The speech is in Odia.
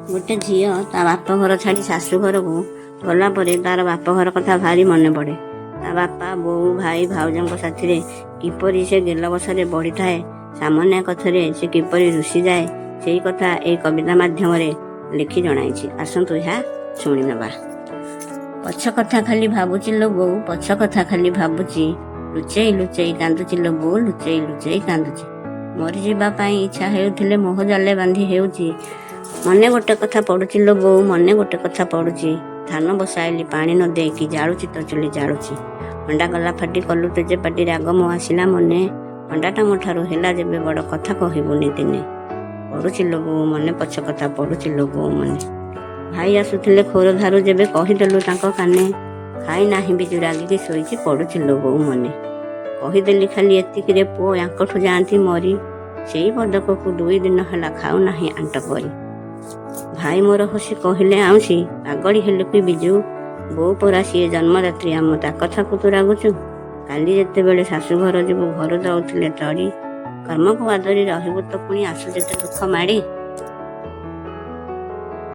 ଗୋଟେ ଝିଅ ତା ବାପଘର ଛାଡ଼ି ଶାଶୁଘରକୁ ଗଲା ପରେ ତାର ବାପଘର କଥା ଭାରି ମନେ ପଡ଼େ। ତା ବାପା, ବୋଉ, ଭାଇ, ଭାଉଜଙ୍କ ସାଥିରେ କିପରି ସେ ଗେଲବସାରେ ବଢ଼ିଥାଏ, ସାମାନ୍ୟ କଥାରେ ସେ କିପରି ରୁଷିଯାଏ, ସେଇ କଥା ଏଇ କବିତା ମାଧ୍ୟମରେ ଲେଖି ଜଣାଇଛି। ଆସନ୍ତୁ ଏହା ଶୁଣିନେବା। ପଛ କଥା ଖାଲି ଭାବୁଛି ଲୋ ବୋଉ, ପଛ କଥା ଖାଲି ଭାବୁଛି, ଲୁଚେଇ ଲୁଚେଇ କାନ୍ଦୁଛି ଲୋ ବୋଉ, ଲୁଚେଇ ଲୁଚେଇ କାନ୍ଦୁଛି। ମରିଯିବା ପାଇଁ ଇଚ୍ଛା ହେଉଥିଲେ ମୋହ ଜାଲେ ବାନ୍ଧି ହେଉଛି। ମନେ ଗୋଟେ କଥା ପଡୁଛି ଲୋ ବୋଉ, ମନେ ଗୋଟେ କଥା ପଡୁଛି। ଧାନ ବସାଇଲି ପାଣି ନ ଦେଇକି, ଜାଳୁଛି ତ ଚୁଲି ଜାଳୁଛି। ହଣ୍ଡା ଗଲା ଫାଟି କଲୁ ତେଜେ ପାଟି, ରାଗ ମୋ ଆସିଲା ମନେ। ହଣ୍ଡାଟା ମୋ ଠାରୁ ହେଲା ଯେବେ ବଡ଼, କଥା କହିବୁନି ଦିନେ। ପଡୁଛି ଲୋ ବୋଉ ମନେ, ପଛ କଥା ପଡୁଛି ଲୋ ବୋଉ ମନେ। ଭାଇ ଆସୁଥିଲେ ଖୋରଧାରୁ ଯେବେ, କହିଦେଲୁ ତାଙ୍କ କାନେ। ଖାଇ ନାହିଁ ବିଜୁ ରାଗିକି ଶୋଇଛି, ପଡୁଛି ଲୋ ବୋଉ ମନେ। କହିଦେଲି ଖାଲି ଏତିକିରେ ପୁଅ ୟାଙ୍କଠୁ ଯାଆନ୍ତି ମରି, ସେଇ ପଦକକୁ 2 ଦିନ ହେଲା ଖାଉନାହିଁ ଆଣ୍ଟ କରି। ଭାଇ ମୋର ହସି କହିଲେ ଆଉଁସି, ପାଗଳି ହେଲୁ କି ବିଜୁ? ବୋଉ ପରା ସିଏ ଜନ୍ମଦାତ୍ରୀ ଆମ, ତା କଥାକୁ ତୁ ରାଗୁଛୁ? କାଲି ଯେତେବେଳେ ଶାଶୁଘର ଯିବୁ, ଘରୁ ଦଉଥିଲେ ତଡ଼ି, କର୍ମକୁ ଆଦରି ରହିବୁ ତ ପୁଣି ଆସୁ ଯେତେ ଦୁଃଖ ମାଡ଼ି।